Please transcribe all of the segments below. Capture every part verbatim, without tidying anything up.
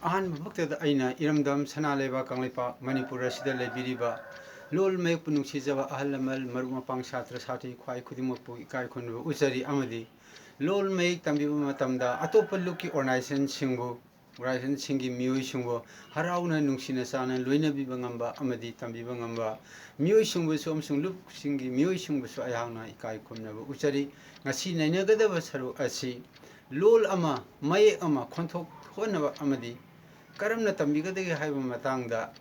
ꯑꯍꯥꯟꯕꯃꯛꯇꯗ ꯑꯩꯅ ꯏꯔꯝꯗꯝ ꯁꯅꯥ ꯂꯩꯕꯥꯛ ꯀꯪꯂꯩꯄꯥꯛ ꯃꯅꯤꯄꯨꯔ ꯑꯁꯤꯗ ꯂꯩꯕꯤꯔꯤꯕ ꯂꯣꯜ ꯃꯌꯦꯛꯄꯨ ꯅꯨꯡꯁꯤꯖꯕ ꯑꯍꯜ ꯂꯃꯟ, ꯃꯔꯨꯞ ꯃꯄꯥꯡ, ꯁꯥꯇ꯭ꯔ ꯁꯥꯇ꯭ꯔꯤ ꯈ꯭ꯋꯥꯏ ꯈꯨꯗꯤꯡꯃꯛꯄꯨ ꯏꯀꯥꯏ ꯈꯨꯝꯅꯕ ꯎꯠꯆꯔꯤ꯫ ꯑꯃꯗꯤ ꯂꯣꯜ ꯃꯌꯦꯛ ꯇꯝꯕꯤꯕ ꯃꯇꯝꯗ ꯑꯇꯣꯞꯄ ꯂꯨꯞꯀꯤ organizationꯁꯤꯡꯕꯨ, organizationꯁꯤꯡꯒꯤ ꯃꯤꯑꯣꯏꯁꯤꯡꯕꯨ ꯍꯔꯥꯎꯅ, ꯅꯨꯡꯁꯤꯅ ꯆꯥꯟꯅ ꯂꯣꯏꯅꯕꯤꯕ ꯉꯝꯕ ꯑꯃꯗꯤ ꯇꯝꯕꯤꯕ ꯉꯝꯕ ꯃꯤꯑꯣꯏꯁꯤꯡꯕꯨꯁꯨ ꯑꯃꯁꯨꯡ ꯂꯨꯞꯁꯤꯡꯒꯤ ꯃꯤꯑꯣꯏꯁꯤꯡꯕꯨꯁꯨ ꯑꯩꯍꯥꯛꯅ ꯏꯀꯥꯏ ꯈꯨꯝꯅꯕ ꯎꯠꯆꯔꯤ꯫ ꯉꯁꯤ ꯅꯩꯅꯒꯗꯕ ꯁꯔꯨꯛ ꯑꯁꯤ ꯂꯣꯜ ꯑꯃ, ꯃꯌꯦꯛ ꯑꯃ ꯈꯣꯟꯊꯣꯛ ꯊꯣꯛꯅꯕ ꯑꯃꯗꯤ ꯀꯔꯝꯅ ꯇꯝꯕꯤꯒꯗꯒꯦ ꯍꯥꯏꯕ ꯃꯇꯥꯡꯗ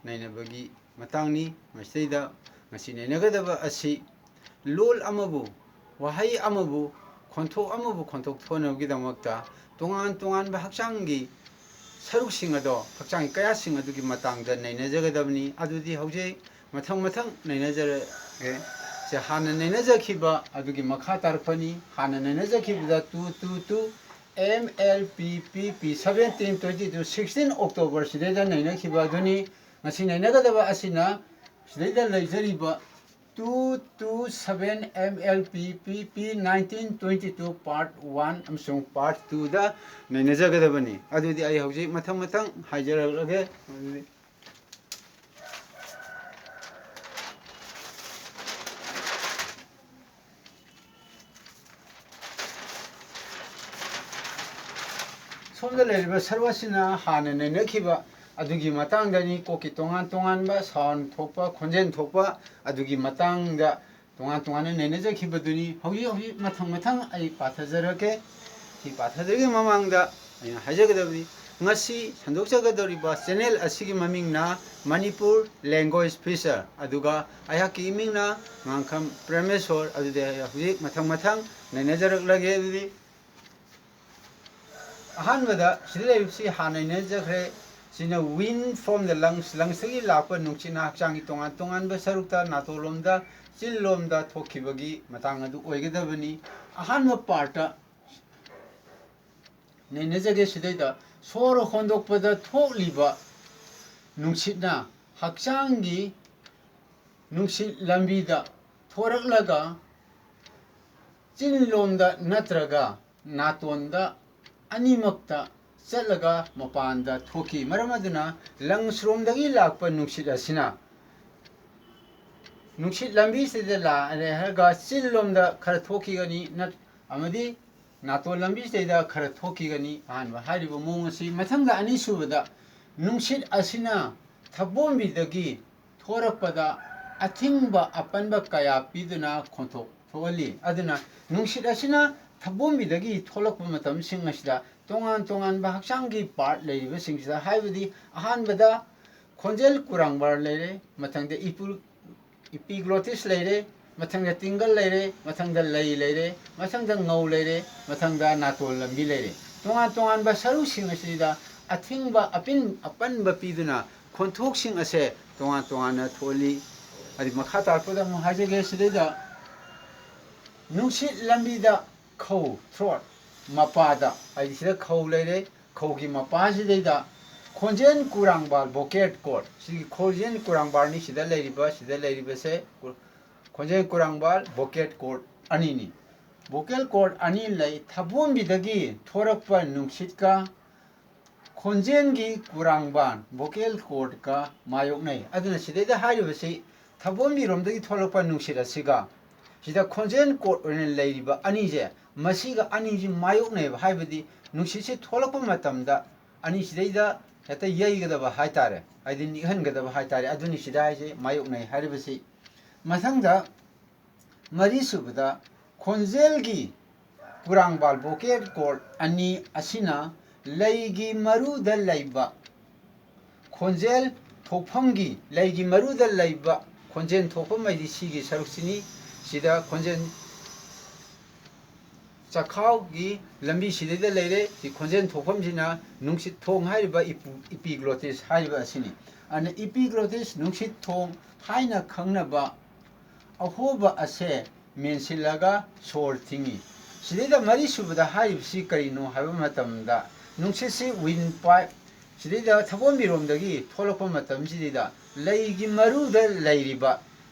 ꯅꯩꯅꯕꯒꯤ ꯃꯇꯥꯡꯅꯤ꯫ ꯃꯁꯤꯗꯩꯗ ꯉꯁꯤ ꯅꯩꯅꯒꯗꯕ ꯑꯁꯤ ꯂꯣꯜ ꯑꯃꯕꯨ, ꯋꯥꯍꯩ ꯑꯃꯕꯨ, ꯈꯣꯟꯊꯣꯛ ꯑꯃꯕꯨ ꯈꯣꯟꯊꯣꯛ ꯊꯣꯛꯅꯕꯒꯤꯗꯃꯛꯇ ꯇꯣꯉꯥꯟ ꯇꯣꯉꯥꯟꯕ ꯍꯛꯆꯥꯡꯒꯤ ꯁꯔꯨꯛꯁꯤꯡ ꯑꯗꯣ, ꯍꯛꯆꯥꯡꯒꯤ ꯀꯌꯥꯁꯤꯡ ꯑꯗꯨꯒꯤ ꯃꯇꯥꯡꯗ ꯅꯩꯅꯖꯒꯗꯕꯅꯤ꯫ ꯑꯗꯨꯗꯤ ꯍꯧꯖꯤꯛ ꯃꯊꯪ ꯃꯊꯪ ꯅꯩꯅꯖꯔꯒꯦ꯫ ꯁꯦ, ꯍꯥꯟꯅ ꯅꯩꯅꯖꯈꯤꯕ ꯑꯗꯨꯒꯤ ꯃꯈꯥ ꯇꯥꯔꯛꯄꯅꯤ꯫ ꯍꯥꯟꯅ ꯅꯩꯅꯖꯈꯤꯕꯗ two two two M L P P P seventeen twenty two sixteen October ꯁꯤꯗꯩꯗ ꯅꯩꯅꯈꯤꯕ ꯑꯗꯨꯅꯤ꯫ ꯉꯁꯤ ꯅꯩꯅꯒꯗꯕ ꯑꯁꯤꯅ ꯁꯤꯗꯩꯗ ꯂꯩꯖꯔꯤꯕ two two seven M L P P P nineteen twenty two part one ꯑꯃꯁꯨꯡ part twoꯗ ꯅꯩꯅꯖꯒꯗꯕꯅꯤ꯫ ꯑꯗꯨꯗꯤ ꯑꯩ ꯍꯧꯖꯤꯛ ꯃꯊꯪ ꯃꯊꯪ ꯍꯥꯏꯖꯔꯛꯂꯒꯦ꯫ ꯑꯗꯨꯗꯤ ꯁꯣꯝꯗ ꯂꯩꯔꯤꯕ ꯁꯔꯨꯛ ꯑꯁꯤꯅ ꯍꯥꯟꯅ ꯅꯩꯅꯈꯤꯕ ꯑꯗꯨꯒꯤ ꯃꯇꯥꯡꯗꯅꯤ꯫ ꯀꯣꯛꯀꯤ ꯇꯣꯉꯥꯟ ꯇꯣꯉꯥꯟꯕ sound ꯊꯣꯛꯄ, ꯈꯣꯟꯖꯦꯜ ꯊꯣꯛꯄ ꯑꯗꯨꯒꯤ ꯃꯇꯥꯡꯗ ꯇꯣꯉꯥꯟ ꯇꯣꯉꯥꯟꯅ ꯅꯩꯅꯖꯈꯤꯕꯗꯨꯅꯤ꯫ ꯍꯧꯖꯤꯛ ꯍꯧꯖꯤꯛ ꯃꯊꯪ ꯃꯊꯪ ꯑꯩ ꯄꯥꯊꯖꯔꯛꯀꯦ꯫ ꯁꯤ ꯄꯥꯊꯖꯔꯤꯉꯩ ꯃꯃꯥꯡꯗ ꯑꯩꯅ ꯍꯥꯏꯖꯒꯗꯕꯗꯤ, ꯉꯁꯤ ꯁꯟꯗꯣꯛꯆꯒꯗꯧꯔꯤꯕ channel ꯑꯁꯤꯒꯤ ꯃꯃꯤꯡꯅ ꯃꯅꯤꯄꯨꯔ Language Feature, ꯑꯗꯨꯒ ꯑꯩꯍꯥꯛꯀꯤ ꯏꯃꯤꯡꯅ ꯉꯥꯡꯈꯝ ꯄ꯭ꯔꯦꯃꯦꯁꯣꯔ꯫ ꯑꯗꯨꯗꯤ ꯑꯩ ꯍꯧꯖꯤꯛ ꯃꯊꯪ ꯃꯊꯪ ꯅꯩꯅꯖꯔꯛꯂꯒꯦ꯫ ꯑꯗꯨꯗꯤ ꯑꯍꯥꯟꯕꯗ ꯁꯤꯗ ꯂꯩꯔꯤꯕꯁꯤ ꯍꯥꯟꯅ ꯅꯩꯅꯖꯈ꯭ꯔꯦ꯫ ꯁꯤꯅ wind from the lungs, lungsꯇꯒꯤ ꯂꯥꯛꯄ ꯅꯨꯡꯁꯤꯠꯅ ꯍꯛꯆꯥꯡꯒꯤ ꯇꯣꯉꯥꯟ ꯇꯣꯉꯥꯟꯕ ꯁꯔꯨꯛꯇ, ꯅꯥꯇꯣꯟꯂꯣꯝꯗ, ꯆꯤꯜꯂꯣꯝꯗ ꯊꯣꯛꯈꯤꯕꯒꯤ ꯃꯇꯥꯡ ꯑꯗꯨ ꯑꯣꯏꯒꯗꯕꯅꯤ꯫ ꯑꯍꯥꯟꯕ partꯇ ꯅꯩꯅꯖꯒꯦ꯫ ꯁꯤꯗꯩꯗ ꯁꯣꯔ ꯍꯣꯟꯗꯣꯛꯄꯗ ꯊꯣꯛꯂꯤꯕ ꯅꯨꯡꯁꯤꯠꯅ ꯍꯛꯆꯥꯡꯒꯤ ꯅꯨꯡꯁꯤꯠ ꯂꯝꯕꯤꯗ ꯊꯣꯔꯛꯂꯒ ꯆꯤꯟꯂꯣꯝꯗ ꯅꯠꯇ꯭ꯔꯒ ꯅꯥꯇꯣꯟꯗ ꯑꯅꯤꯃꯛꯇ ꯆꯠꯂꯒ ꯃꯄꯥꯟꯗ ꯊꯣꯛꯈꯤ꯫ ꯃꯔꯝ ꯑꯗꯨꯅ lungs ꯔꯣꯝꯗꯒꯤ ꯂꯥꯛꯄ ꯅꯨꯡꯁꯤꯠ ꯑꯁꯤꯅ ꯅꯨꯡꯁꯤꯠ ꯂꯝꯕꯤꯁꯤꯗ ꯂꯥꯛꯑꯦ ꯍꯥꯏꯔꯒ ꯆꯤꯟꯂꯣꯝꯗ ꯈꯔ ꯊꯣꯛꯈꯤꯒꯅꯤ, ꯅꯠ-, ꯑꯃꯗꯤ ꯅꯥꯇꯣꯟ ꯂꯝꯕꯤꯁꯤꯗꯩꯗ ꯈꯔ ꯊꯣꯛꯈꯤꯒꯅꯤ꯫ ꯑꯍꯥꯟꯕ ꯍꯥꯏꯔꯤꯕ ꯃꯑꯣꯡ ꯑꯁꯤ꯫ ꯃꯊꯪꯗ ꯑꯅꯤꯁꯨꯕꯗ, ꯅꯨꯡꯁꯤꯠ ꯑꯁꯤꯅ ꯊꯕꯣꯝꯕꯤꯗꯒꯤ ꯊꯣꯔꯛꯄꯗ ꯑꯊꯤꯡꯕ ꯑꯄꯟꯕ ꯀꯌꯥ ꯄꯤꯗꯨꯅ ꯈꯣꯟꯊꯣꯛ ꯊꯣꯛꯍꯜꯂꯤ꯫ ꯑꯗꯨꯅ ꯅꯨꯡꯁꯤꯠ ꯑꯁꯤꯅ ꯊꯕꯣꯝꯕꯤꯗꯒꯤ ꯊꯣꯛꯂꯛꯄ ꯃꯇꯝꯁꯤꯡ ꯑꯁꯤꯗ ꯇꯣꯉꯥꯟ ꯇꯣꯉꯥꯟꯕ ꯍꯛꯆꯥꯡꯒꯤ part ꯂꯩꯔꯤꯕꯁꯤꯡꯁꯤꯗ, ꯍꯥꯏꯕꯗꯤ ꯑꯍꯥꯟꯕꯗ ꯈꯣꯟꯖꯦꯜ ꯀꯨꯔꯥꯡꯕꯥꯔ ꯂꯩꯔꯦ, ꯃꯊꯪꯗ ꯏꯄꯨ-, epiglottis ꯂꯩꯔꯦ, ꯃꯊꯪꯗ ꯇꯤꯡꯒꯜ ꯂꯩꯔꯦ, ꯃꯊꯪꯗ ꯂꯩ ꯂꯩꯔꯦ, ꯃꯊꯪꯗ ꯉꯧ ꯂꯩꯔꯦ, ꯃꯊꯪꯗ ꯅꯥꯇꯣꯟ ꯂꯝꯕꯤ ꯂꯩꯔꯦ꯫ ꯇꯣꯉꯥꯟ ꯇꯣꯉꯥꯟꯕ ꯁꯔꯨꯁꯤꯡ ꯑꯁꯤꯗ ꯑꯊꯤꯡꯕ ꯑꯄꯤꯟ-, ꯑꯄꯟꯕ ꯄꯤꯗꯨꯅ ꯈꯣꯟꯊꯣꯛꯁꯤꯡ ꯑꯁꯦ ꯇꯣꯉꯥꯟ ꯇꯣꯉꯥꯟꯅ ꯊꯣꯛꯍꯜꯂꯤ꯫ ꯑꯗꯨ ꯃꯈꯥ ꯇꯥꯔꯛꯄꯗ ꯑꯃꯨꯛ ꯍꯥꯏꯖꯒꯦ꯫ ꯁꯤꯗꯩꯗ ꯅꯨꯡꯁꯤꯠ ꯂꯝꯕꯤꯗ ꯈꯧ, throat, ꯃꯄꯥꯗ, ꯍꯥꯏꯗꯤ ꯁꯤꯗ ꯈꯧ ꯂꯩꯔꯦ, ꯈꯧꯒꯤ ꯃꯄꯥꯁꯤꯗꯩꯗ ꯈꯣꯟꯖꯦꯜ ꯀꯨꯔꯥꯡꯕꯥꯜ, vocal cord, ꯁꯤꯒꯤ ꯈꯣꯟꯖꯦꯜ ꯀꯨꯔꯥꯡꯕꯥꯜꯅꯤ ꯁꯤꯗ ꯂꯩꯔꯤꯕ, ꯁꯤꯗ ꯂꯩꯔꯤꯕꯁꯦ ꯈꯣꯟꯖꯦꯜ ꯀꯨꯔꯥꯡꯕꯥꯜ, vocal cord ꯑꯅꯤꯅꯤ꯫ Vocal cord ꯑꯅꯤ ꯂꯩ꯫ ꯊꯕꯣꯝꯕꯤꯗꯒꯤ ꯊꯣꯔꯛꯄ ꯅꯨꯡꯁꯤꯠꯀ ꯈꯣꯟꯖꯦꯜꯒꯤ ꯀꯨꯔꯥꯡꯕꯥꯟ, vocal cordꯀ ꯃꯥꯌꯣꯛꯅꯩ꯫ ꯑꯗꯨꯅ ꯁꯤꯗꯩꯗ ꯍꯥꯏꯔꯤꯕꯁꯤ ꯊꯕꯣꯝꯕꯤꯔꯣꯝꯗꯒꯤ ꯊꯣꯛꯂꯛꯄ ꯅꯨꯡꯁꯤꯠ ꯑꯁꯤꯒ ꯁꯤꯗ ꯈꯣꯟꯖꯦꯜ cord ꯑꯣꯏꯅ ꯂꯩꯔꯤꯕ ꯑꯅꯤꯁꯦ, ꯃꯁꯤꯒ ꯑꯅꯤꯁꯤ ꯃꯥꯌꯣꯛꯅꯩꯕ꯫ ꯍꯥꯏꯕꯗꯤ ꯅꯨꯡꯁꯤꯠꯁꯤ ꯊꯣꯛꯂꯛꯄ ꯃꯇꯝꯗ ꯑꯅꯤꯁꯤꯗꯩꯗ ꯍꯦꯛꯇ ꯌꯩꯒꯗꯕ ꯍꯥꯏꯇꯥꯔꯦ, ꯍꯥꯏꯗꯤ ꯅꯤꯛꯍꯟꯒꯗꯕ ꯍꯥꯏꯇꯥꯔꯦ꯫ ꯑꯗꯨꯅꯤ ꯁꯤꯗ ꯍꯥꯏꯁꯦ ꯃꯥꯌꯣꯛꯅꯩ ꯍꯥꯏꯔꯤꯕꯁꯤ꯫ ꯃꯊꯪꯗ ꯃꯔꯤꯁꯨꯕꯗ, ꯈꯣꯟꯖꯦꯜꯒꯤ ꯀꯨꯔꯥꯡꯕꯥꯜ, vocal cord ꯑꯅꯤ ꯑꯁꯤꯅ ꯂꯩꯒꯤ ꯃꯔꯨꯗ ꯂꯩꯕ ꯈꯣꯟꯖꯦꯜ ꯊꯣꯛꯐꯝꯒꯤ, ꯂꯩꯒꯤ ꯃꯔꯨꯗ ꯂꯩꯕ ꯈꯣꯟꯖꯦꯜ ꯊꯣꯛꯐꯝ ꯍꯥꯏꯗꯤ ꯁꯤꯒꯤ ꯁꯔꯨꯛꯁꯤꯅꯤ꯫ ꯁꯤꯗ ꯈꯣꯟꯖꯦꯜ ꯆꯈꯥꯎꯒꯤ ꯂꯝꯕꯤ ꯁꯤꯗꯩꯗ ꯂꯩꯔꯦ꯫ ꯁꯤ ꯈꯣꯟꯖꯦꯜ ꯊꯣꯛꯐꯝꯁꯤꯅ ꯅꯨꯡꯁꯤꯠ ꯊꯣꯡ ꯍꯥꯏꯔꯤꯕ ꯏꯄꯨ-, epiglottis ꯍꯥꯏꯔꯤꯕ ꯑꯁꯤꯅꯤ꯫ ꯑꯗꯨꯅ epiglottis, ꯅꯨꯡꯁꯤꯠ ꯊꯣꯡ ꯍꯥꯏꯅ ꯈꯪꯅꯕ ꯑꯍꯣꯕ ꯑꯁꯦ ꯃꯦꯟꯁꯤꯜꯂꯒ ꯁꯣꯔ ꯊꯤꯡꯏ꯫ ꯁꯤꯗꯩꯗ ꯃꯔꯤꯁꯨꯕꯗ ꯍꯥꯏꯔꯤꯕꯁꯤ ꯀꯔꯤꯅꯣ ꯍꯥꯏꯕ ꯃꯇꯝꯗ, ꯅꯨꯡꯁꯤꯠꯁꯤ windpipe, ꯁꯤꯗꯩꯗ ꯊꯕꯣꯝꯕꯤꯔꯣꯝꯗꯒꯤ ꯊꯣꯛꯂꯛꯄ ꯃꯇꯝꯁꯤꯗꯩꯗ ꯂꯩꯒꯤ ꯃꯔꯨꯗ ꯂꯩꯔꯤꯕ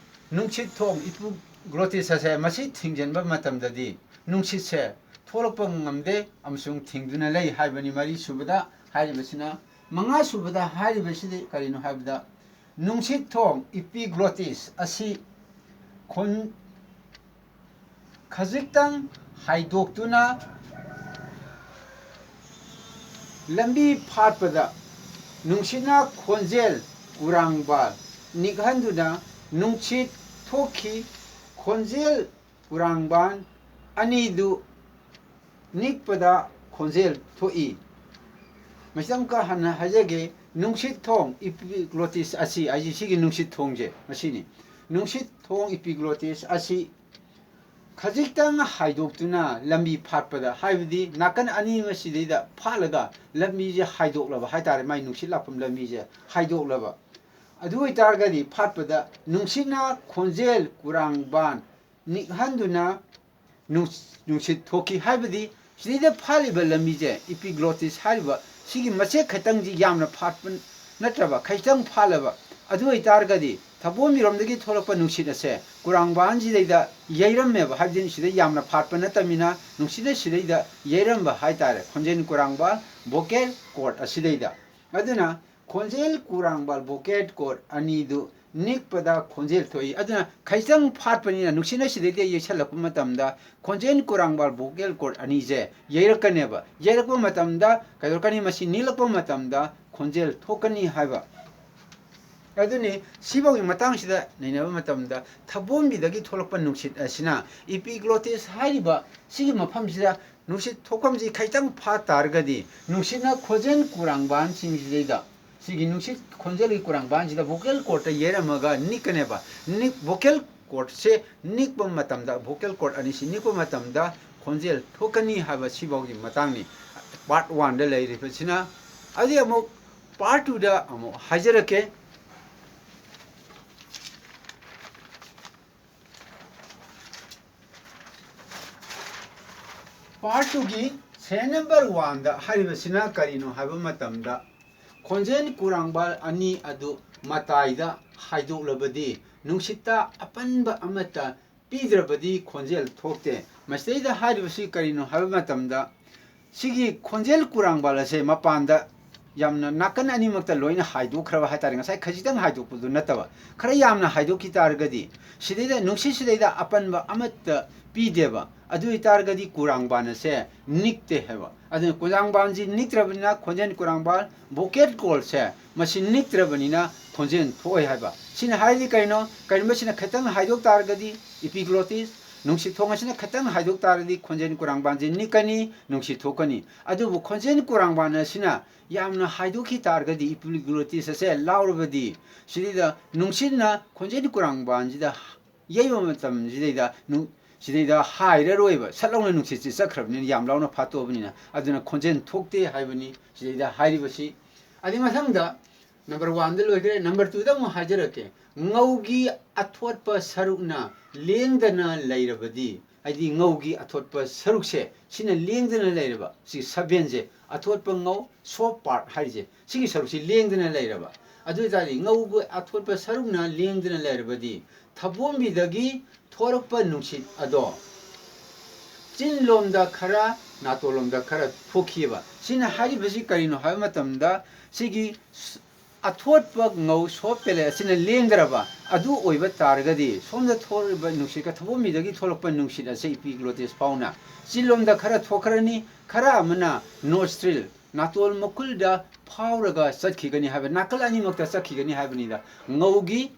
ꯅꯨꯡꯁꯤꯠ ꯊꯣꯡ, epiglottis ꯑꯁꯦ, ꯃꯁꯤ ꯊꯤꯡꯖꯤꯟꯕ ꯃꯇꯝꯗꯗꯤ ꯅꯨꯡꯁꯤꯠꯁꯦ ꯊꯣꯛꯂꯛꯄ ꯉꯝꯗꯦ ꯑꯃꯁꯨꯡ ꯊꯤꯡꯗꯨꯅ ꯂꯩ ꯍꯥꯏꯕꯅꯤ꯫ ꯃꯔꯤ ꯁꯨꯕꯗ ꯍꯥꯏꯔꯤꯕꯁꯤꯅ, ꯃꯉꯥ ꯁꯨꯕꯗ ꯍꯥꯏꯔꯤꯕꯁꯤꯗꯤ ꯀꯔꯤꯅꯣ ꯍꯥꯏꯕꯗ, ꯅꯨꯡꯁꯤꯠ ꯊꯣꯡ, epiglottis, ꯑꯁꯤ ꯈꯣꯟ-, ꯈꯖꯤꯛꯇꯪ ꯍꯥꯏꯗꯣꯛꯇꯨꯅ ꯂꯝꯕꯤ ꯐꯥꯠꯄꯗ ꯅꯨꯡꯁꯤꯠꯅ ꯈꯣꯟꯖꯦꯜ ꯀꯨꯔꯥꯡꯕ ꯅꯤꯛꯍꯟꯗꯨꯅ ꯅꯨꯡꯁꯤꯠ ꯊꯣꯛꯈꯤ꯫ ꯈꯣꯟꯖꯦꯜ ꯀꯨꯔꯥꯡꯕꯥꯟ ꯑꯅꯤꯗꯨ ꯅꯤꯛꯄꯗ ꯈꯣꯟꯖꯦꯜ ꯊꯣꯛꯏ꯫ ꯃꯁꯤꯗ ꯑꯃꯨꯛꯀ ꯍꯟꯅ ꯍꯥꯏꯖꯒꯦ, ꯅꯨꯡꯁꯤꯠ ꯊꯣꯡ, epiglottis, ꯑꯁꯤ, ꯍꯥꯏꯁꯤ ꯁꯤꯒꯤ ꯅꯨꯡꯁꯤꯠ ꯊꯣꯡꯁꯦ ꯃꯁꯤꯅꯤ꯫ ꯅꯨꯡꯁꯤꯠ ꯊꯣꯡ, epiglottis, ꯑꯁꯤ ꯈꯖꯤꯛꯇꯪ ꯍꯥꯏꯗꯣꯛꯇꯨꯅ ꯂꯝꯕꯤ ꯐꯥꯠꯄꯗ, ꯍꯥꯏꯕꯗꯤ ꯅꯥꯀꯟ ꯑꯅꯤꯃꯛꯁꯤꯗꯩꯗ ꯐꯥꯠꯂꯒ ꯂꯝꯕꯤꯁꯦ ꯍꯥꯏꯗꯣꯛꯂꯕ ꯍꯥꯏꯇꯥꯔꯦ, ꯃꯥꯏ ꯅꯨꯡꯁꯤꯠ ꯂꯥꯛꯐꯝ ꯂꯝꯕꯤꯁꯦ ꯍꯥꯏꯗꯣꯛꯂꯕ꯫ ꯑꯗꯨ ꯑꯣꯏꯇꯥꯔꯒꯗꯤ ꯐꯥꯠꯄꯗ ꯅꯨꯡꯁꯤꯠꯅ ꯈꯣꯟꯖꯦꯜ ꯀꯨꯔꯥꯡꯕꯥꯟ ꯅꯤꯛꯍꯟꯗꯨꯅ ꯅꯨꯡ-, ꯅꯨꯡꯁꯤꯠ ꯊꯣꯛꯈꯤ꯫ ꯍꯥꯏꯕꯗꯤ ꯁꯤꯗꯩꯗ ꯐꯥꯠꯂꯤꯕ ꯂꯝꯕꯤꯁꯦ, epiglottis ꯍꯥꯏꯔꯤꯕ ꯁꯤꯒꯤ ꯃꯆꯦꯠ ꯈꯛꯇꯪꯁꯤ ꯌꯥꯝꯅ ꯐꯥꯠꯄ ꯅꯠꯇ꯭ꯔꯕ, ꯈꯖꯤꯛꯇꯪ ꯐꯥꯠꯂꯕ, ꯑꯗꯨ ꯑꯣꯏꯇꯥꯔꯒꯗꯤ ꯊꯕꯣꯝꯕꯤꯔꯣꯝꯗꯒꯤ ꯊꯣꯛꯂꯛꯄ ꯅꯨꯡꯁꯤꯠ ꯑꯁꯦ ꯀꯨꯔꯥꯡꯕꯥꯟꯁꯤꯗꯩꯗ ꯌꯩꯔꯝꯃꯦꯕ꯫ ꯍꯥꯏꯕꯗꯤ ꯁꯤꯗ ꯌꯥꯝꯅ ꯐꯥꯠꯄ ꯅꯠꯇꯕꯅꯤꯅ ꯅꯨꯡꯁꯤꯠꯅ ꯁꯤꯗꯩꯗ ꯌꯩꯔꯝꯕ ꯍꯥꯏꯇꯥꯔꯦ, ꯈꯣꯟꯖꯦꯜ ꯀꯨꯔꯥꯡꯕꯥꯟ, vocal cord ꯑꯁꯤꯗꯩꯗ꯫ ꯑꯗꯨꯅ ꯈꯣꯟꯖꯦꯜ ꯀꯨꯔꯥꯡꯕꯥꯟ, vocal cord ꯑꯅꯤꯗꯨ ꯅꯤꯛꯄꯗ ꯈꯣꯟꯖꯦꯜ ꯊꯣꯛꯏ꯫ ꯑꯗꯨꯅ ꯈꯖꯤꯛꯇꯪ ꯐꯥꯠꯄꯅꯤꯅ ꯅꯨꯡꯁꯤꯠꯅ ꯁꯤꯗꯩꯗ ꯌꯩꯁꯜꯂꯛꯄ ꯃꯇꯝꯗ ꯈꯣꯟꯖꯦꯜ ꯀꯨꯔꯥꯡꯕꯥꯟ, vocal cord ꯑꯅꯤꯁꯦ ꯌꯩꯔꯛꯀꯅꯦꯕ꯫ ꯌꯩꯔꯛꯄ ꯃꯇꯝꯗ ꯀꯩꯗꯧꯔꯛꯀꯅꯤ? ꯃꯁꯤ ꯅꯤꯛꯂꯛꯄ ꯃꯇꯝꯗ ꯈꯣꯟꯖꯦꯜ ꯊꯣꯛꯀꯅꯤ ꯍꯥꯏꯕ꯫ ꯑꯗꯨꯅꯤ, ꯁꯤꯐꯥꯎꯒꯤ ꯃꯇꯥꯡꯁꯤꯗ ꯅꯩꯅꯕ ꯃꯇꯝꯗ ꯊꯕꯣꯝꯕꯤꯗꯒꯤ ꯊꯣꯛꯂꯛꯄ ꯅꯨꯡꯁꯤꯠ ꯑꯁꯤꯅ epiglottis ꯍꯥꯏꯔꯤꯕ ꯁꯤꯒꯤ ꯃꯐꯝꯁꯤꯗ ꯅꯨꯡꯁꯤꯠ ꯊꯣꯛꯐꯝꯁꯤ ꯈꯤꯇꯪ ꯐꯥ ꯇꯥꯔꯒꯗꯤ ꯅꯨꯡꯁꯤꯠꯅ ꯈꯣꯟꯖꯦꯜ ꯀꯨꯔꯥꯡꯕꯥꯟꯁꯤꯡꯁꯤꯗꯩꯗ, ꯁꯤꯒꯤ ꯅꯨꯡꯁꯤꯠ ꯈꯣꯟꯖꯦꯜꯒꯤ ꯀꯨꯔꯥꯡꯕꯥꯟꯁꯤꯗ vocal cordꯇ ꯌꯩꯔꯝꯃꯒ ꯅꯤꯛꯀꯅꯦꯕ꯫ ꯅꯤꯛ-, vocal cordꯁꯦ ꯅꯤꯛꯄ ꯃꯇꯝꯗ, vocal cord ꯑꯅꯤꯁꯤ ꯅꯤꯛꯄ ꯃꯇꯝꯗ ꯈꯣꯟꯖꯦꯜ ꯊꯣꯛꯀꯅꯤ ꯍꯥꯏꯕ ꯁꯤꯐꯥꯎꯒꯤ ꯃꯇꯥꯡꯅꯤ part oneꯗ ꯂꯩꯔꯤꯕꯁꯤꯅ꯫ ꯑꯗꯨꯗꯤ ꯑꯃꯨꯛ part twoꯗ ꯑꯃꯨꯛ ꯍꯥꯏꯖꯔꯛꯀꯦ꯫ Part twoꯒꯤ serial number oneꯗ ꯍꯥꯏꯔꯤꯕꯁꯤꯅ ꯀꯔꯤꯅꯣ ꯍꯥꯏꯕ ꯃꯇꯝꯗ, ꯈꯣꯟꯖꯦꯜ ꯀꯨꯔꯥꯡꯕꯥꯟ ꯑꯅꯤ ꯑꯗꯨ ꯃꯇꯥꯏꯗ ꯍꯥꯏꯗꯣꯛꯂꯕꯗꯤ ꯅꯨꯡꯁꯤꯠꯇ ꯑꯄꯟꯕ ꯑꯃꯠꯇ ꯄꯤꯗ꯭ꯔꯕꯗꯤ ꯈꯣꯟꯖꯦꯜ ꯊꯣꯛꯇꯦ꯫ ꯃꯁꯤꯗꯩꯗ ꯍꯥꯏꯔꯤꯕꯁꯤ ꯀꯔꯤꯅꯣ ꯍꯥꯏꯕ ꯃꯇꯝꯗ, ꯁꯤꯒꯤ ꯈꯣꯟꯖꯦꯜ ꯀꯨꯔꯥꯡꯕꯥꯜ ꯑꯁꯦ ꯃꯄꯥꯟꯗ ꯌꯥꯝꯅ ꯅꯥꯀꯟ ꯑꯅꯤꯃꯛꯇ ꯂꯣꯏꯅ ꯍꯥꯏꯗꯣꯛꯈ꯭ꯔꯕ ꯍꯥꯏꯇꯥꯔꯦ꯫ ꯉꯁꯥꯏ ꯈꯖꯤꯛꯇꯪ ꯍꯥꯏꯗꯣꯛꯄꯗꯨ ꯅꯠꯇꯕ, ꯈꯔ ꯌꯥꯝꯅ ꯍꯥꯏꯗꯣꯛꯈꯤ ꯇꯥꯔꯒꯗꯤ, ꯁꯤꯗꯩꯗ ꯅꯨꯡꯁꯤꯠꯁꯤꯗꯩꯗ ꯑꯄꯟꯕ ꯑꯃꯠꯇ ꯄꯤꯗꯦꯕ꯫ ꯑꯗꯨ ꯑꯣꯏꯇꯥꯔꯒꯗꯤ ꯀꯨꯔꯥꯡꯕꯥꯟ ꯑꯁꯦ ꯅꯤꯛꯇꯦ ꯍꯥꯏꯕ꯫ ꯑꯗꯨꯅ ꯀꯨꯔꯥꯡꯕꯥꯟꯁꯤ ꯅꯤꯛꯇ꯭ꯔꯕꯅꯤꯅ ꯈꯣꯟꯖꯦꯜ ꯀꯨꯔꯥꯡꯕꯥꯟ, vocal cord ꯁꯦ, ꯃꯁꯤ ꯅꯤꯛꯇ꯭ꯔꯕꯅꯤꯅ ꯈꯣꯟꯖꯦꯜ ꯊꯣꯛꯑꯣꯏ ꯍꯥꯏꯕ꯫ ꯁꯤꯅ ꯍꯥꯏꯔꯤꯗꯤ ꯀꯔꯤꯅꯣ? ꯀꯔꯤꯒꯨꯝꯕ ꯁꯤꯅ ꯈꯤꯇꯪ ꯍꯥꯏꯗꯣꯛ ꯇꯥꯔꯒꯗꯤ epiglottis, ꯅꯨꯡꯁꯤꯠ ꯊꯣꯡ ꯑꯁꯤꯅ ꯈꯤꯇꯪ ꯍꯥꯏꯗꯣꯛ ꯇꯥꯔꯒꯗꯤ ꯈꯣꯟꯖꯦꯜ ꯀꯨꯔꯥꯡꯕꯥꯟꯁꯤ ꯅꯤꯛꯀꯅꯤ, ꯅꯨꯡꯁꯤꯠ ꯊꯣꯛꯀꯅꯤ꯫ ꯑꯗꯨꯕꯨ ꯈꯣꯟꯖꯦꯜ ꯀꯨꯔꯥꯡꯕꯥꯟ ꯑꯁꯤꯅ ꯌꯥꯝꯅ ꯍꯥꯏꯗꯣꯛꯈꯤ ꯇꯥꯔꯒꯗꯤ epiglottis ꯑꯁꯦ ꯂꯥꯎꯔꯕꯗꯤ, ꯁꯤꯗꯩꯗ ꯅꯨꯡꯁꯤꯠꯅ ꯈꯣꯟꯖꯦꯜ ꯀꯨꯔꯥꯡꯕꯥꯟꯁꯤꯗ ꯌꯩꯕ ꯃꯇꯝꯁꯤꯗꯩꯗ ꯅꯨꯡ-, ꯁꯤꯗꯩꯗ ꯍꯥꯏꯔꯔꯣꯏꯕ, ꯁꯠ ꯂꯥꯎꯅ ꯅꯨꯡꯁꯤꯠꯁꯤ ꯆꯠꯈ꯭ꯔꯕꯅꯤꯅ, ꯌꯥꯝ ꯂꯥꯎꯅ ꯐꯥꯠꯇꯣꯛꯑꯕꯅꯤꯅ꯫ ꯑꯗꯨꯅ ꯈꯣꯟꯖꯦꯜ ꯊꯣꯛꯇꯦ ꯍꯥꯏꯕꯅꯤ ꯁꯤꯗꯩꯗ ꯍꯥꯏꯔꯤꯕꯁꯤ꯫ ꯑꯗꯩ ꯃꯊꯪꯗ number one ꯗ ꯂꯣꯏꯈ꯭ꯔꯦ, number two ꯗ ꯑꯃꯨꯛ ꯍꯥꯏꯖꯔꯛꯀꯦ꯫ ꯉꯧꯒꯤ ꯑꯊꯣꯠꯄ ꯁꯔꯨꯛꯅ ꯂꯦꯡꯗꯅ ꯂꯩꯔꯕꯗꯤ, ꯍꯥꯏꯗꯤ ꯉꯧꯒꯤ ꯑꯊꯣꯠꯄ ꯁꯔꯨꯛꯁꯦ, ꯁꯤꯅ ꯂꯦꯡꯗꯅ ꯂꯩꯔꯕ, ꯁꯤ ꯁꯕꯦꯟꯁꯦ, ꯑꯊꯣꯠꯄ ꯉꯧ, soft part ꯍꯥꯏꯔꯤꯁꯦ, ꯁꯤꯒꯤ ꯁꯔꯨꯛꯁꯤ ꯂꯦꯡꯗꯅ ꯂꯩꯔꯕ, ꯑꯗꯨ ꯑꯣꯏꯇꯥꯔꯗꯤ ꯉꯧꯒꯤ ꯑꯊꯣꯠꯄ ꯁꯔꯨꯛꯅ ꯂꯦꯡꯗꯅ ꯂꯩꯔꯕꯗꯤ, ꯊꯕꯣꯝꯕꯤꯗꯒꯤ ꯊꯣꯔꯛꯄ ꯅꯨꯡꯁꯤꯠ ꯑꯗꯣ ꯆꯤꯟꯂꯣꯝꯗ ꯈꯔ, ꯅꯥꯇꯣꯟꯂꯣꯝꯗ ꯈꯔ ꯊꯣꯛꯈꯤꯕ꯫ ꯁꯤꯅ ꯍꯥꯏꯔꯤꯕꯁꯤ ꯀꯔꯤꯅꯣ ꯍꯥꯏꯕ ꯃꯇꯝꯗ, ꯁꯤꯒꯤ ꯁ-, ꯑꯊꯣꯠꯄ ꯉꯧ, soft pellet ꯑꯁꯤꯅ ꯂꯦꯡꯗ꯭ꯔꯕ ꯑꯗꯨ ꯑꯣꯏꯕ ꯇꯥꯔꯒꯗꯤ, ꯁꯣꯝꯗ ꯊꯣꯛꯂꯤꯕ ꯅꯨꯡꯁꯤꯠꯀ ꯊꯕꯣꯝꯕꯤꯗꯒꯤ ꯊꯣꯛꯂꯛꯄ ꯅꯨꯡꯁꯤꯠ ꯑꯁꯦ epiglottis ꯐꯥꯎꯅ ꯆꯤꯟꯂꯣꯝꯗ ꯈꯔ ꯊꯣꯛꯈ꯭ꯔꯅꯤ, ꯈꯔ ꯑꯃꯅ nostril, ꯅꯥꯇꯣꯟ ꯃꯈꯨꯜꯗ ꯐꯥꯎꯔꯒ ꯆꯠꯈꯤꯒꯅꯤ ꯍꯥꯏꯕ, ꯅꯥꯀꯜ ꯑꯅꯤꯃꯛꯇ ꯆꯠꯈꯤꯒꯅꯤ ꯍꯥꯏꯕꯅꯤꯗ꯫ ꯉꯧꯒꯤ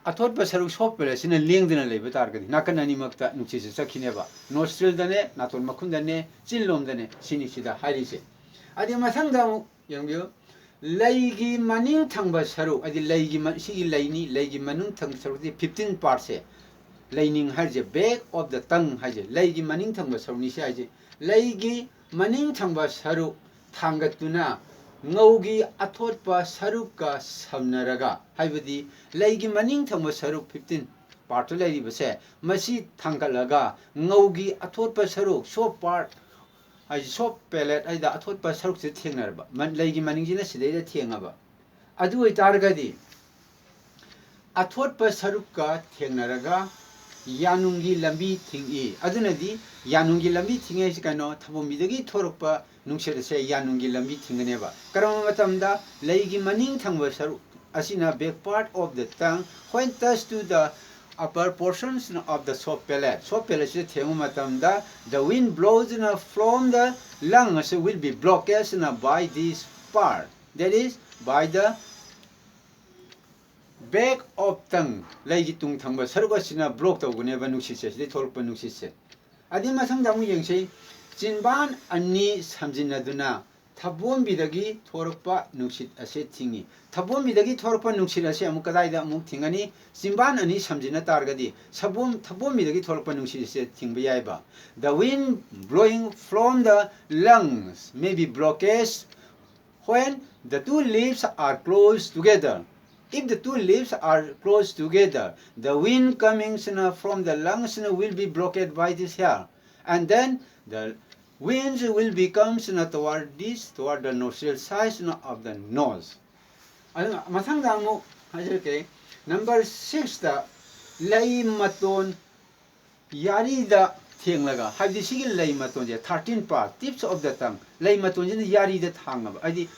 ꯑꯊꯣꯠꯄ ꯁꯔꯨꯛ, soft pellet ꯁꯤꯅ ꯂꯦꯡꯗꯅ ꯂꯩꯕ ꯇꯥꯔꯒꯗꯤ, ꯅꯥꯀꯟ ꯑꯅꯤꯃꯛꯇ ꯅꯨꯡꯁꯤꯠꯁꯦ ꯆꯠꯈꯤꯅꯦꯕ, nostril ꯗꯅꯦ, ꯅꯥꯇꯣꯟ ꯃꯈꯨꯟꯗꯅꯦ, ꯆꯤꯟꯂꯣꯝꯗꯅꯦ, ꯁꯤꯅꯤ ꯁꯤꯗ ꯍꯥꯏꯔꯤꯁꯦ꯫ ꯑꯗꯩ ꯃꯊꯪꯗ ꯑꯃꯨꯛ ꯌꯦꯡꯕꯤꯌꯨ, ꯂꯩꯒꯤ ꯃꯅꯤꯡ ꯊꯪꯕ ꯁꯔꯨꯛ, ꯍꯥꯏꯗꯤ ꯂꯩꯒꯤ ꯃ-, ꯁꯤꯒꯤ ꯂꯩꯅꯤ, ꯂꯩꯒꯤ ꯃꯅꯨꯡ ꯊꯪꯕ ꯁꯔꯨꯛꯁꯤ fifteen part ꯁꯦ, ꯂꯩꯅꯤꯡ ꯍꯥꯏꯁꯦ, back of the tongue ꯍꯥꯏꯁꯦ, ꯂꯩꯒꯤ ꯃꯅꯤꯡ ꯊꯪꯕ ꯁꯔꯨꯛꯅꯤ ꯁꯤ ꯍꯥꯏꯁꯦ꯫ ꯂꯩꯒꯤ ꯃꯅꯤꯡ ꯊꯪꯕ ꯁꯔꯨꯛ ꯊꯥꯡꯒꯠꯇꯨꯅ ꯉꯧꯒꯤ ꯑꯊꯣꯠꯄ ꯁꯔꯨꯛꯀ ꯁꯝꯅꯔꯒ, ꯍꯥꯏꯕꯗꯤ ꯂꯩꯒꯤ ꯃꯅꯤꯡ ꯊꯪꯕ ꯁꯔꯨꯛ fifteen part ꯇ ꯂꯩꯔꯤꯕꯁꯦ, ꯃꯁꯤ ꯊꯥꯡꯒꯠꯂꯒ ꯉꯧꯒꯤ ꯑꯊꯣꯠꯄ ꯁꯔꯨꯛ, soft part, ꯍꯥꯏꯗꯤ soft pellet ꯍꯥꯏꯗ ꯑꯊꯣꯠꯄ ꯁꯔꯨꯛꯁꯤꯗ ꯊꯦꯡꯅꯔꯕ, ꯃ-, ꯂꯩꯒꯤ ꯃꯅꯤꯡꯁꯤꯅ ꯁꯤꯗꯩꯗ ꯊꯦꯡꯉꯕ, ꯑꯗꯨ ꯑꯣꯏꯇꯥꯔꯒꯗꯤ ꯑꯊꯣꯠꯄ ꯁꯔꯨꯛꯀ ꯊꯦꯡꯅꯔꯒ ꯌꯥꯅꯨꯡꯒꯤ ꯂꯝꯕꯤ ꯊꯤꯡꯏ꯫ ꯑꯗꯨꯅꯗꯤ ꯌꯥꯅꯨꯡꯒꯤ ꯂꯝꯕꯤ ꯊꯤꯡꯉꯦ ꯍꯥꯏꯁꯤ ꯀꯩꯅꯣ? ꯊꯕꯣꯝꯕꯤꯗꯒꯤ ꯊꯣꯔꯛꯄ ꯅꯨꯡꯁꯤꯠ ꯑꯁꯦ ꯌꯥꯅꯨꯡꯒꯤ ꯂꯝꯕꯤ ꯊꯤꯡꯒꯅꯦꯕ꯫ ꯀꯔꯝꯕ ꯃꯇꯝꯗ? ꯂꯩꯒꯤ ꯃꯅꯤꯡ ꯊꯪꯕ ꯁꯔꯨꯛ ꯑꯁꯤꯅ, back part of the tongue, when touch to the upper portions of the soft palate, soft palate ꯁꯤꯗ ꯊꯦꯡꯕ ꯃꯇꯝꯗ, the wind blows from the lungs will be blocked by this part, that is, by the back of tongue, ꯂꯩꯒꯤ ꯇꯨꯡ ꯊꯪꯕ ꯁꯔꯨꯛ ꯑꯁꯤꯅ block ꯇꯧꯒꯅꯦꯕ ꯅꯨꯡꯁꯤꯠꯁꯦ, ꯁꯤꯗꯩ ꯊꯣꯛꯂꯛꯄ ꯅꯨꯡꯁꯤꯠꯁꯦ꯫ ꯑꯗꯩ ꯃꯊꯪꯗ ꯑꯃꯨꯛ ꯌꯦꯡꯁꯤ, ꯆꯤꯟꯕꯥꯟ ꯑꯅꯤ ꯁꯝꯖꯤꯟꯅꯗꯨꯅ ꯊꯕꯣꯝꯕꯤꯗꯒꯤ ꯊꯣꯔꯛꯄ ꯅꯨꯡꯁꯤꯠ ꯑꯁꯦ ꯊꯤꯡꯏ꯫ ꯊꯕꯣꯝꯕꯤꯗꯒꯤ ꯊꯣꯔꯛꯄ ꯅꯨꯡꯁꯤꯠ ꯑꯁꯦ ꯑꯃꯨꯛ ꯀꯗꯥꯏꯗ ꯑꯃꯨꯛ ꯊꯤꯡꯒꯅꯤ? ꯆꯤꯟꯕꯥꯟ ꯑꯅꯤ ꯁꯝꯖꯤꯟꯅ ꯇꯥꯔꯒꯗꯤ ꯁꯕꯣꯝ-, ꯊꯕꯣꯝꯕꯤꯗꯒꯤ ꯊꯣꯔꯛꯄ ꯅꯨꯡꯁꯤꯠ ꯑꯁꯦ ꯊꯤꯡꯕ ꯌꯥꯏꯕ꯫ The wind blowing from the lungs may be blocked when the two lips are close together. If the two lips are close together, the wind coming from the lungs will be blocked by this here. And then the winds will become toward this, toward the nostril side of the nose. ꯑꯗꯨꯅ ꯃꯊꯪꯗ ꯑꯃꯨꯛ ꯍꯥꯏꯖꯔꯛꯀꯦ, number sixꯇ ꯂꯩ ꯃꯇꯣꯟ ꯌꯥꯔꯤꯗ ꯊꯦꯡꯂꯒ, ꯍꯥꯏꯕꯗꯤ ꯁꯤꯒꯤ ꯂꯩ ꯃꯇꯣꯟꯁꯦ, thirteen part, tips of the tongue, ꯂꯩ ꯃꯇꯣꯟꯁꯤꯅ ꯌꯥꯔꯤꯗ ꯊꯥꯡꯉꯕ, ꯍꯥꯏꯗꯤ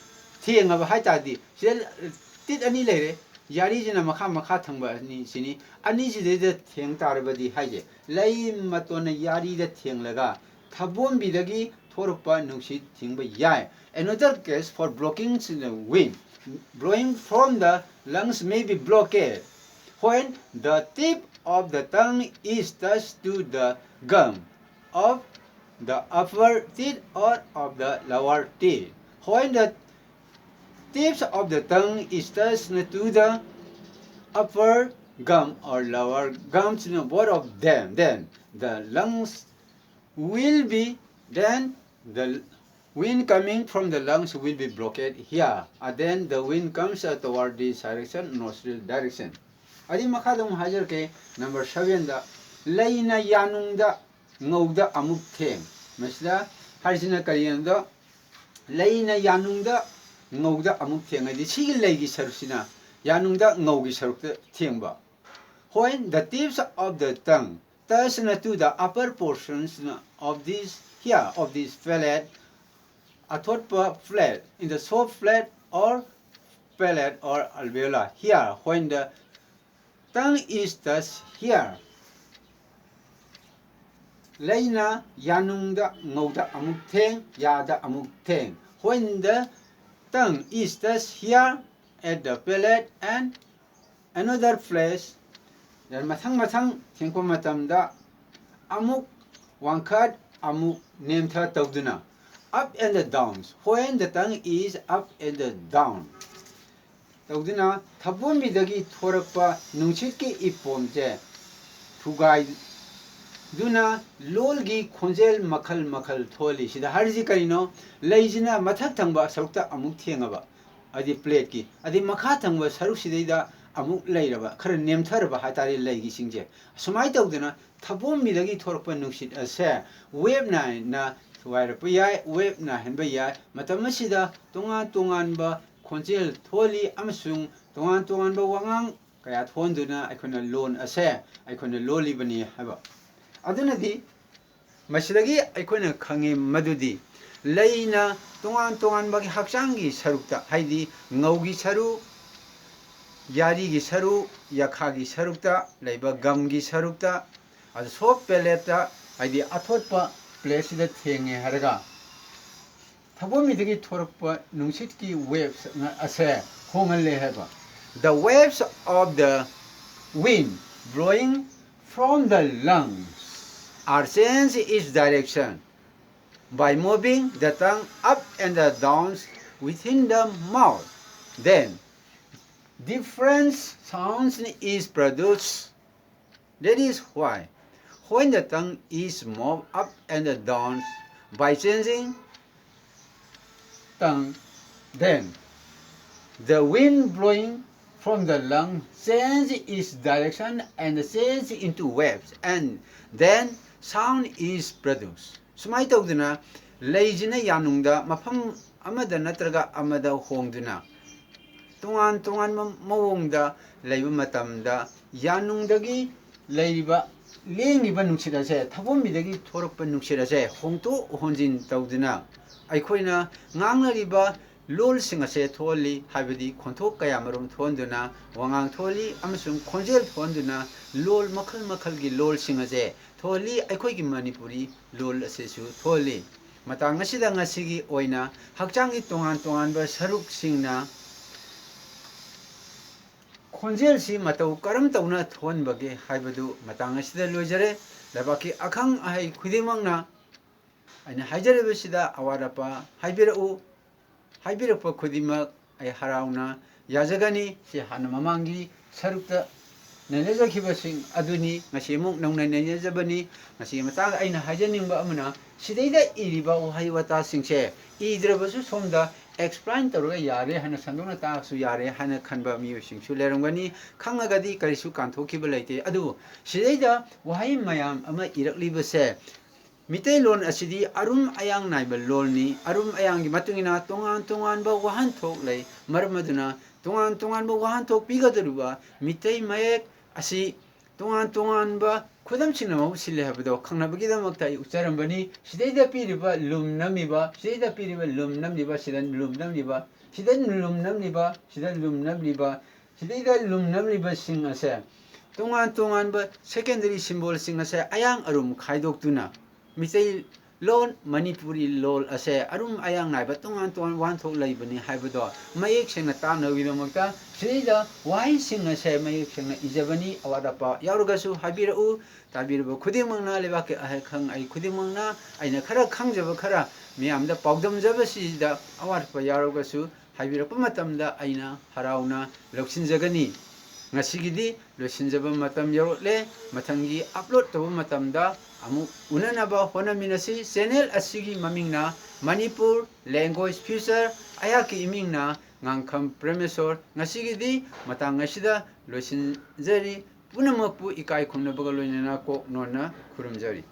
ꯊꯦꯡꯉꯕ ꯍꯥꯏ ꯇꯥꯔꯗꯤ, ꯁꯤꯗ ꯇꯤꯠ ꯑꯅꯤ ꯂꯩꯔꯦ, ꯌꯥꯔꯤꯁꯤꯅ ꯃꯈꯥ, ꯃꯈꯥ ꯊꯪꯕ ꯑꯅꯤ ꯁꯤꯅꯤ, ꯑꯅꯤꯁꯤꯗꯩꯗ ꯊꯦꯡ ꯇꯥꯔꯕꯗꯤ ꯍꯥꯏꯁꯦ, ꯂꯩ ꯃꯇꯣꯟꯅ ꯌꯥꯔꯤꯗ ꯊꯦꯡꯂꯒ ꯊꯕꯣꯝꯕꯤꯗꯒꯤ ꯊꯣꯔꯛꯄ ꯅꯨꯡꯁꯤꯠ ꯊꯤꯡꯕ ꯌꯥꯏ꯫ Another case for blocking the wind blowing from the lungs may be blocked when the tip of the tongue is touched to the gum of the upper teeth or of the lower teeth. When the tips of the tongue is touched to the upper gum or lower gums, you know, both of them, then the lungs will be, then the wind coming from the lungs will be blocked here. And then the wind comes out toward this direction, nostril direction. ꯑꯗꯨꯒꯤ ꯃꯈꯥꯗ ꯑꯃꯨꯛ ꯍꯥꯏꯖꯔꯛꯀꯦ, number sevenꯗ, ꯂꯩꯅ ꯌꯥꯅꯨꯡꯗ ꯉꯧꯗ ꯑꯃꯨꯛ ꯊꯦꯡ꯫ ꯃꯁꯤꯗ ꯍꯥꯏꯔꯤꯁꯤꯅ ꯀꯔꯤꯅꯣꯗ, ꯂꯩꯅ ꯌꯥꯅꯨꯡꯗ ꯉꯧꯗ ꯑꯃꯨꯛ ꯊꯦꯡ ꯍꯥꯏꯗꯤ ꯁꯤꯒꯤ ꯂꯩꯒꯤ ꯁꯔꯨꯛꯁꯤꯅ ꯌꯥꯅꯨꯡꯗ ꯉꯧꯒꯤ ꯁꯔꯨꯛꯇ ꯊꯦꯡꯕ꯫ When the tips of the tongue touch to the upper portions of this here, of this palate, ꯑꯊꯣꯠꯄ plate, in the soft plate or palate or alveolar here, when the tongue is touched here, ꯂꯩꯅ ꯌꯥꯅꯨꯡꯗ ꯉꯧꯗ ꯑꯃꯨꯛ ꯊꯦꯡ, ꯌꯥꯗ ꯑꯃꯨꯛ ꯊꯦꯡ, when the tongue is touched here at the palate and another place, ꯃꯊꯪ ꯃꯊꯪ ꯊꯦꯡꯄ ꯃꯇꯝꯗ ꯑꯃꯨꯛ ꯋꯥꯡꯈꯠ ꯑꯃꯨꯛ ꯅꯦꯝꯊ ꯇꯧꯗꯨꯅ, up and downs, when the tongue is up and down ꯇꯧꯗꯨꯅ ꯊꯕꯣꯝꯕꯤꯗꯒꯤ ꯊꯣꯔꯛꯄ ꯅꯨꯡꯁꯤꯠꯀꯤ ꯏꯄꯣꯝꯁꯦ ꯊꯨꯒꯥꯏꯗꯨꯅ ꯂꯣꯜꯒꯤ ꯈꯣꯟꯖꯦꯜ ꯃꯈꯜ ꯃꯈꯜ ꯊꯣꯛꯍꯜꯂꯤ꯫ ꯁꯤꯗ ꯍꯥꯏꯔꯤꯁꯤ ꯀꯔꯤꯅꯣ? ꯂꯩꯁꯤꯅ ꯃꯊꯛ ꯊꯪꯕ ꯁꯔꯨꯛꯇ ꯑꯃꯨꯛ ꯊꯦꯡꯉꯕ, ꯍꯥꯏꯗꯤ plateꯀꯤ, ꯑꯗꯩ ꯃꯈꯥ ꯊꯪꯕ ꯁꯔꯨꯛꯁꯤꯗꯩꯗ ꯑꯃꯨꯛ ꯂꯩꯔꯕ, ꯈꯔ ꯅꯦꯝꯊꯔꯕ ꯍꯥꯏꯇꯥꯔꯦ ꯂꯩꯒꯤꯁꯤꯡꯁꯦ꯫ ꯁꯨꯃꯥꯏꯅ ꯇꯧꯗꯅ ꯊꯕꯣꯝꯕꯤꯗꯒꯤ ꯊꯣꯔꯛꯄ ꯅꯨꯡꯁꯤꯠ ꯑꯁꯦ waveꯅ ꯊꯨꯒꯥꯏꯔꯛꯄ ꯌꯥꯏ, waveꯅ ꯍꯦꯟꯕ ꯌꯥꯏ꯫ ꯃꯇꯝ ꯑꯁꯤꯗ ꯇꯣꯉꯥꯟ ꯇꯣꯉꯥꯟꯕ ꯈꯣꯟꯖꯦꯜ ꯊꯣꯛꯍꯜꯂꯤ ꯑꯃꯁꯨꯡ ꯇꯣꯉꯥꯟ ꯇꯣꯉꯥꯟꯕ ꯋꯥꯉꯥꯡ ꯀꯌꯥ ꯊꯣꯛꯍꯟꯗꯨꯅ ꯑꯩꯈꯣꯏꯅ ꯂꯣꯟ ꯑꯁꯦ ꯑꯩꯈꯣꯏꯅ ꯂꯣꯜꯂꯤꯕꯅꯤ ꯍꯥꯏꯕ꯫ ꯑꯗꯨꯅꯗꯤ ꯃꯁꯤꯗꯒꯤ ꯑꯩꯈꯣꯏꯅ ꯈꯪꯉꯤ ꯃꯗꯨꯗꯤ ꯂꯩꯅ ꯇꯣꯉꯥꯟ ꯇꯣꯉꯥꯟꯕꯒꯤ ꯍꯛꯆꯥꯡꯒꯤ ꯁꯔꯨꯛꯇ, ꯍꯥꯏꯗꯤ ꯉꯧꯒꯤ ꯁꯔꯨꯛ, ꯌꯥꯔꯤꯒꯤ ꯁꯔꯨꯛ, ꯌꯥꯈꯥꯒꯤ ꯁꯔꯨꯛꯇ ꯂꯩꯕ, ꯒꯝꯒꯤ ꯁꯔꯨꯛꯇ, ꯑꯗꯨ soft palateꯇ, ꯍꯥꯏꯗꯤ ꯑꯊꯣꯠꯄ plateꯁꯤꯗ ꯊꯦꯡꯉꯦ ꯍꯥꯏꯔꯒ ꯊꯕꯣꯝꯕꯤꯗꯒꯤ ꯊꯣꯔꯛꯄ ꯅꯨꯡꯁꯤꯠꯀꯤ waves ꯑꯁꯦ ꯍꯣꯡꯍꯜꯂꯦ ꯍꯥꯏꯕ꯫ The waves of the wind blowing from the lungs are change its direction by moving the tongue up and down within the mouth. Then different sounds is produced. That is why when the tongue is moved up and down by changing tongue, then the wind blowing from the lung change its direction and change into waves, and then sound is produced. ꯁꯨꯃꯥꯏꯅ ꯇꯧꯗꯅ ꯂꯩꯁꯤꯅ ꯌꯥꯅꯨꯡꯗ ꯃꯐꯝ ꯑꯃꯗ ꯅꯠꯇ꯭ꯔꯒ ꯑꯃꯗ ꯍꯣꯡꯗꯨꯅ ꯇꯣꯉꯥꯟ ꯇꯣꯉꯥꯟꯕ ꯃꯑꯣꯡꯗ ꯂꯩꯕ ꯃꯇꯝꯗ ꯌꯥꯅꯨꯡꯗꯒꯤ ꯂꯩꯔꯤꯕ, ꯂꯦꯡꯉꯤꯕ ꯅꯨꯡꯁꯤꯠ ꯑꯁꯦ, ꯊꯕꯣꯝꯕꯤꯗꯒꯤ ꯊꯣꯔꯛꯄ ꯅꯨꯡꯁꯤꯠ ꯑꯁꯦ ꯍꯣꯡꯗꯣꯛ ꯍꯣꯟꯖꯤꯟ ꯇꯧꯗꯨꯅ ꯑꯩꯈꯣꯏꯅ ꯉꯥꯡꯅꯔꯤꯕ ꯂꯣꯜꯁꯤꯡ ꯑꯁꯦ ꯊꯣꯛꯍꯜꯂꯤ, ꯍꯥꯏꯕꯗꯤ ꯈꯣꯟꯊꯣꯛ ꯀꯌꯥ ꯃꯔꯨꯝ ꯊꯣꯛꯍꯟꯗꯨꯅ ꯋꯥꯉꯥꯡ ꯊꯣꯛꯍꯜꯂꯤ ꯑꯃꯁꯨꯡ ꯈꯣꯟꯖꯦꯜ ꯊꯣꯛꯍꯟꯗꯨꯅ ꯂꯣꯜ ꯃꯈꯜ ꯃꯈꯜꯒꯤ ꯂꯣꯜꯁꯤꯡ ꯑꯁꯦ ꯊꯣꯛꯍꯜꯂꯤ꯫ ꯑꯩꯈꯣꯏꯒꯤ ꯃꯅꯤꯄꯨꯔꯤ ꯂꯣꯜ ꯑꯁꯤꯁꯨ ꯊꯣꯛꯍꯜꯂꯤ꯫ ꯃꯇꯥꯡ ꯑꯁꯤꯗ ꯉꯁꯤꯒꯤ ꯑꯣꯏꯅ ꯍꯛꯆꯥꯡꯒꯤ ꯇꯣꯉꯥꯟ ꯇꯣꯉꯥꯟꯕ ꯁꯔꯨꯛꯁꯤꯡꯅ ꯈꯣꯟꯖꯦꯜꯁꯤ ꯃꯇꯧ ꯀꯔꯝ ꯇꯧꯅ ꯊꯣꯛꯍꯟꯕꯒꯦ ꯍꯥꯏꯕꯗꯨ ꯃꯇꯥꯡ ꯑꯁꯤꯗ ꯂꯣꯏꯖꯔꯦ꯫ ꯂꯩꯕꯥꯛꯀꯤ ꯑꯈꯪ ꯑꯍꯩ ꯈꯨꯗꯤꯡꯃꯛꯅ ꯑꯩꯅ ꯍꯥꯏꯖꯔꯤꯕꯁꯤꯗ ꯑꯋꯥꯠ ꯑꯄꯥ ꯍꯥꯏꯕꯤꯔꯛꯎ꯫ ꯍꯥꯏꯕꯤꯔꯛꯄ ꯈꯨꯗꯤꯡꯃꯛ ꯑꯩ ꯍꯔꯥꯎꯅ ꯌꯥꯖꯒꯅꯤ꯫ ꯁꯤ ꯍꯥꯟꯅ ꯃꯃꯥꯡꯒꯤ ꯁꯔꯨꯛꯇ ꯅꯩꯅꯖꯈꯤꯕꯁꯤꯡ ꯑꯗꯨꯅꯤ꯫ ꯉꯁꯤ ꯑꯃꯨꯛ ꯅꯧꯅ ꯅꯩꯅꯖꯕꯅꯤ꯫ ꯉꯁꯤꯒꯤ ꯃꯇꯥꯡꯗ ꯑꯩꯅ ꯍꯥꯏꯖꯅꯤꯡꯕ ꯑꯃꯅ, ꯁꯤꯗꯩꯗ ꯏꯔꯤꯕ ꯋꯥꯍꯩ ꯋꯥꯇꯥꯁꯤꯡꯁꯦ ꯏꯗ꯭ꯔꯕꯁꯨ ꯁꯣꯝꯗ explain ꯇꯧꯔꯒ ꯌꯥꯔꯦ ꯍꯥꯏꯅ, ꯁꯟꯗꯣꯛꯅ ꯇꯥꯛꯑꯁꯨ ꯌꯥꯔꯦ ꯍꯥꯏꯅ ꯈꯟꯕ ꯃꯤꯑꯣꯏꯁꯤꯡꯁꯨ ꯂꯩꯔꯝꯒꯅꯤ꯫ ꯈꯪꯉꯒꯗꯤ ꯀꯔꯤꯁꯨ ꯀꯥꯟꯊꯣꯛꯈꯤꯕ ꯂꯩꯇꯦ꯫ ꯑꯗꯨꯕꯨ ꯁꯤꯗꯩꯗ ꯋꯥꯍꯩ ꯃꯌꯥꯝ ꯑꯃ ꯏꯔꯛꯂꯤꯕꯁꯦ, ꯃꯤꯇꯩꯂꯣꯟ ꯑꯁꯤꯗꯤ ꯑꯔꯨꯝ ꯑꯌꯥꯡ ꯅꯥꯏꯕ ꯂꯣꯜꯅꯤ꯫ ꯑꯔꯨꯝ ꯑꯌꯥꯡꯒꯤ ꯃꯇꯨꯡ ꯏꯟꯅ ꯇꯣꯉꯥꯟ ꯇꯣꯉꯥꯟꯕ ꯋꯥꯍꯟꯊꯣꯛ ꯂꯩ꯫ ꯃꯔꯝ ꯑꯗꯨꯅ ꯇꯣꯉꯥꯟ ꯇꯣꯉꯥꯟꯕ ꯋꯥꯍꯟꯊꯣꯛ ꯄꯤꯒꯗꯧꯔꯤꯕ ꯃꯤꯇꯩ ꯃꯌꯦꯛ ꯑꯁꯤ ꯇꯣꯉꯥꯟ ꯇꯣꯉꯥꯟꯕ ꯈꯨꯗꯝꯁꯤꯡꯅ ꯃꯍꯨꯠ ꯁꯤꯜꯂꯦ ꯍꯥꯏꯕꯗꯣ ꯈꯪꯅꯕꯒꯤꯗꯃꯛꯇ ꯑꯩ ꯎꯠꯆꯔꯝꯕꯅꯤ꯫ ꯁꯤꯗꯩꯗ ꯄꯤꯔꯤꯕ ꯂꯨꯝ ꯅꯝꯂꯤꯕ, ꯁꯤꯗꯩꯗ ꯄꯤꯔꯤꯕ ꯂꯨꯝ ꯅꯝꯂꯤꯕ, ꯁꯤꯗ ꯂꯨꯝ ꯅꯝꯂꯤꯕ, ꯁꯤꯗ ꯂꯨꯝ ꯅꯝꯂꯤꯕ, ꯁꯤꯗ ꯂꯨꯝ ꯅꯝꯂꯤꯕ, ꯁꯤꯗꯩꯗ ꯂꯨꯝ ꯅꯝꯂꯤꯕꯁꯤꯡ ꯑꯁꯦ ꯇꯣꯉꯥꯟ ꯇꯣꯉꯥꯟꯕ secondary symbolꯁꯤꯡ ꯑꯁꯦ ꯑꯌꯥꯡ ꯑꯔꯨꯝ ꯈꯥꯏꯗꯣꯛꯇꯨꯅ ꯃꯤꯇꯩ ꯂꯣꯟ, ꯃꯅꯤꯄꯨꯔꯤ ꯂꯣꯜ ꯑꯁꯦ ꯑꯔꯨꯝ ꯑꯌꯥꯡ ꯅꯥꯏꯕ ꯇꯣꯉꯥꯟ ꯇꯣꯉꯥꯟꯕ ꯋꯥꯍꯟꯊꯣꯛ ꯂꯩꯕꯅꯤ ꯍꯥꯏꯕꯗꯣ ꯃꯌꯦꯛ ꯁꯦꯡꯅ ꯇꯥꯅꯕꯒꯤꯗꯃꯛꯇ ꯁꯤꯗꯩꯗ ꯋꯥꯍꯩꯁꯤꯡ ꯑꯁꯦ ꯃꯌꯦꯛ ꯁꯦꯡꯅ ꯏꯖꯕꯅꯤ꯫ ꯑꯋꯥꯠ ꯑꯄꯥ ꯌꯥꯎꯔꯒꯁꯨ ꯍꯥꯏꯕꯤꯔꯛꯎ꯫ ꯇꯥꯕꯤꯔꯤꯕ ꯈꯨꯗꯤꯡꯃꯛꯅ, ꯂꯩꯕꯥꯛꯀꯤ ꯑꯈꯪ ꯑꯍꯩ ꯈꯨꯗꯤꯡꯃꯛꯅ, ꯑꯩꯅ ꯈꯔ ꯈꯪꯖꯕ ꯈꯔ ꯃꯤꯌꯥꯝꯗ ꯄꯥꯎꯗꯝꯖꯕꯁꯤꯗ ꯑꯋꯥꯠ ꯑꯄꯥ ꯌꯥꯎꯔꯒꯁꯨ ꯍꯥꯏꯕꯤꯔꯛꯄ ꯃꯇꯝꯗ ꯑꯩꯅ ꯍꯔꯥꯎꯅ ꯂꯧꯁꯤꯟꯖꯒꯅꯤ꯫ ꯉꯁꯤꯒꯤꯗꯤ ꯂꯣꯏꯁꯤꯟꯖꯕ ꯃꯇꯝ ꯌꯧꯔꯛꯂꯦ꯫ ꯃꯊꯪꯒꯤ upload ꯇꯧꯕ ꯃꯇꯝꯗ ꯑꯃꯨꯛ ꯎꯅꯅꯕ ꯍꯣꯠꯅꯃꯤꯟꯅꯁꯤ꯫ Channel ꯑꯁꯤꯒꯤ ꯃꯃꯤꯡꯅ Manipur Language Future, ꯑꯩꯍꯥꯛꯀꯤ ꯏꯃꯤꯡꯅ ꯉꯥꯡꯈꯝ ꯄ꯭ꯔꯦꯃꯦꯁꯣꯔ꯫ ꯉꯁꯤꯒꯤꯗꯤ ꯃꯇꯥꯡ ꯑꯁꯤꯗ ꯂꯣꯏꯁꯤꯟꯖꯔꯤ꯫ ꯄꯨꯝꯅꯃꯛꯄꯨ ꯏꯀꯥꯏ ꯈꯨꯝꯅꯕꯒ ꯂꯣꯏꯅꯅ ꯀꯣꯛ ꯅꯣꯟꯅ ꯈꯨꯔꯨꯝꯖꯔꯤ꯫